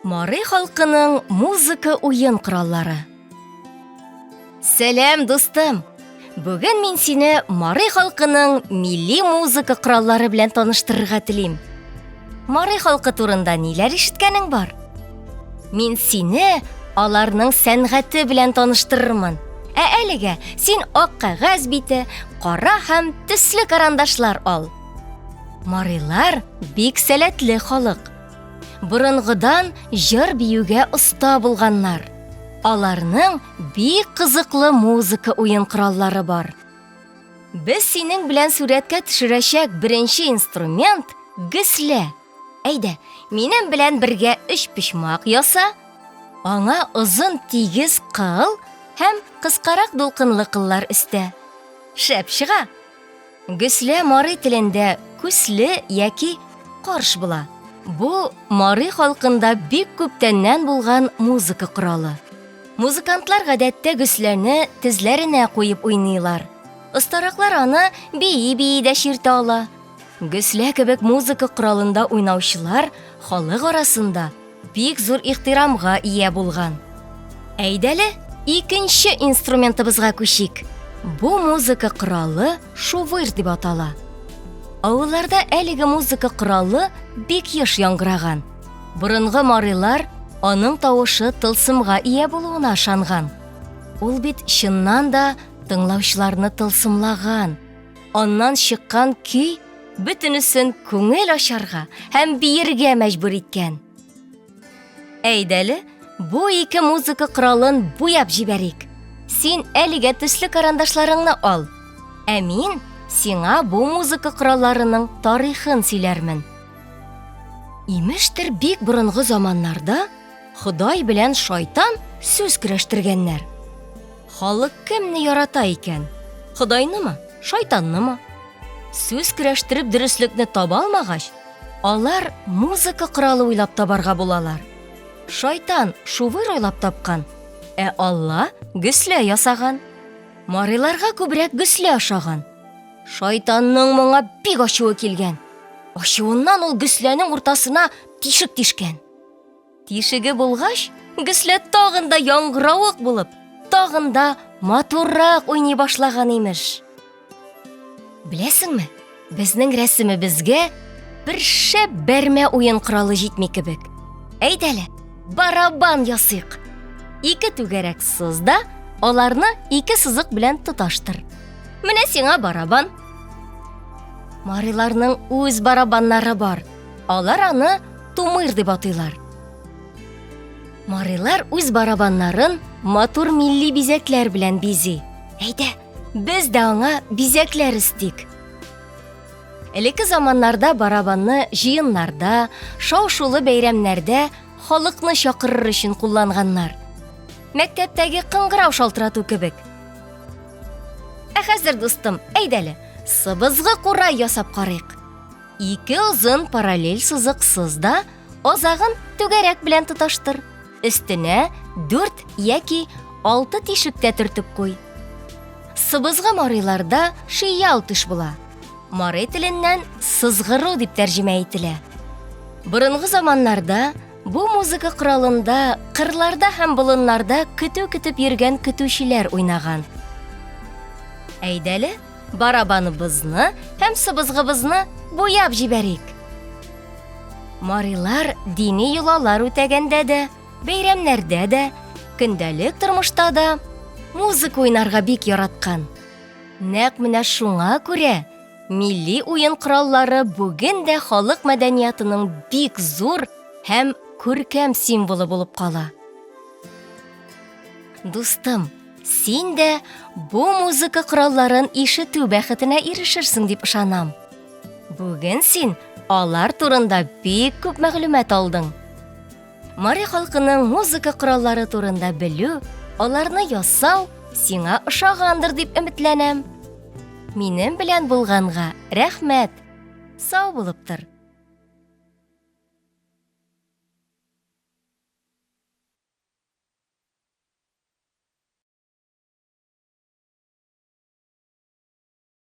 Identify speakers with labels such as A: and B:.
A: Мари халкының музыка уен кораллары. Сәлам, дустым! Бүген мин сине мари халкының милли музыка кораллары белән таныштырырга телим. Мари халкы турында ниләр ишеткәнең бар? Мин сине аларның сәнгате белән таныштырырмын. Ә әлегә син ак кәгазь бите, кара һәм төсле карандашлар ал. Марилар бик сәләтле халык. Борынгыдан җыр биюгә оста булганнар. Аларның бик кызыклы музыка уен кораллары бар. Без синең белән сурәткә төшерәчәк беренче инструмент гөслә. Әйдә, минем белән бергә өч почмак яса. Аңа озын тигез кыл һәм кыскарак дулкынлы кыллар өстә. Шәп чыга. Гөслә мари телендә күсле яки карш була. Бу мари халкында бик күптәннән булган музыка коралы. Музыкантлар гадәттә гөсләне тезләренә куеп уйныйлар. Остараклар аны бии-бии дә чиртә ала. Гөслә кебек музыка коралында уйнаучылар халык арасында бик зур ихтирамга ия булган. Әйдәле, икенче инструментыбызга күчик. Бу музыка коралы шувыр дип атала. Авылларда әлеге музыка коралы бик еш яңгыраган. Борынгы марилар аның тавышы тылсымга ия булуына ышанган. Ул бит чыннан да тыңлаучыларны тылсымлаган. Аннан чыккан көй бөтенесен күңел ачарга һәм биергә мәҗбүр иткән. Әйдәле, бу ике музыка коралын буяп җибәрик. Син әлегә төсле карандашларыңны ал. Ә мин сиңа бу музыка коралларының тарихын сөйләрмен. Имештер, бик борынгы заманнарда Ходай белән шайтан сүз көрәштергәннәр. Халык кемне ярата икән? Ходайнымы, шайтаннымы? Сүз көрәштереп дөреслекне таба алмагач, алар музыка коралы уйлап табарга булалар. Шайтан шувыр уйлап тапкан, ә Алла гөслә ясаган. Мариларга күбрәк гөслә ошаган. Шайтанның моңа бик ачуы килгән. Ачуыннан ул гөсләнең уртасына тишек тишкән. Тишеге булгач, гөслә тагын да яңгыравык булып, тагын да матуррак уйный башлаган имеш. Беләсеңме, безнең рәсемебезгә бер шәп бәрмә уен коралы җитми кебек. Әйдәле, барабан ясыйк. Ике түгәрәк сыз да, аларны ике сызык белән тоташтыр. Менә сиңа барабан. Мариларның үз барабаннары бар. Алар аны тумыр дип атыйлар. Марилар үз барабаннарын матур милли бизәкләр белән бизи. Әйдә, без дә аңа бизәкләр өстик. Элекке заманнарда барабанны җыеннарда, шау-шулы бәйрәмнәрдә халыкны чакырыр өчен кулланганнар. Мәктәптәге кыңгырау шалтырату кебек. Ә хәзер, дустым, әйдәле, сыбызгы курай ясап карыйк. Ике озын параллель сызык сыз да, азагын түгәрәк белән тоташтыр. Өстенә дүрт яки алты тишек тә төртеп куй. Сыбызгы мариларда шиял төш була. Мари теленнән сызгыру дип тәрҗемә ителә. Борынгы заманнарда бу музыка коралында кырларда һәм болыннарда көтү көтеп йөргән көтүчеләр уйнаган. Әйдәле, барабаныбызны һәм сыбызгыбызны буяп җибәрик. Марилар дини йолалар үтәгәндә дә, бәйрәмнәрдә дә, көндәлек тормышта да музыка уйнарга бик яраткан. Нәкъ менә шуңа күрә милли уен кораллары бүген дә халык мәдәниятының бик зур һәм күркәм символы булып кала. Дустым, Син дә бу музыка коралларын ишетү бәхетенә ирешерсең дип ышанам. Бүген син алар турында бик күп мәгълүмат алдың. Мари халкының музыка кораллары турында белү, аларны ясау сиңа ошагандыр дип өметләнәм. Минем белән булганга рәхмәт. Сау булып тор.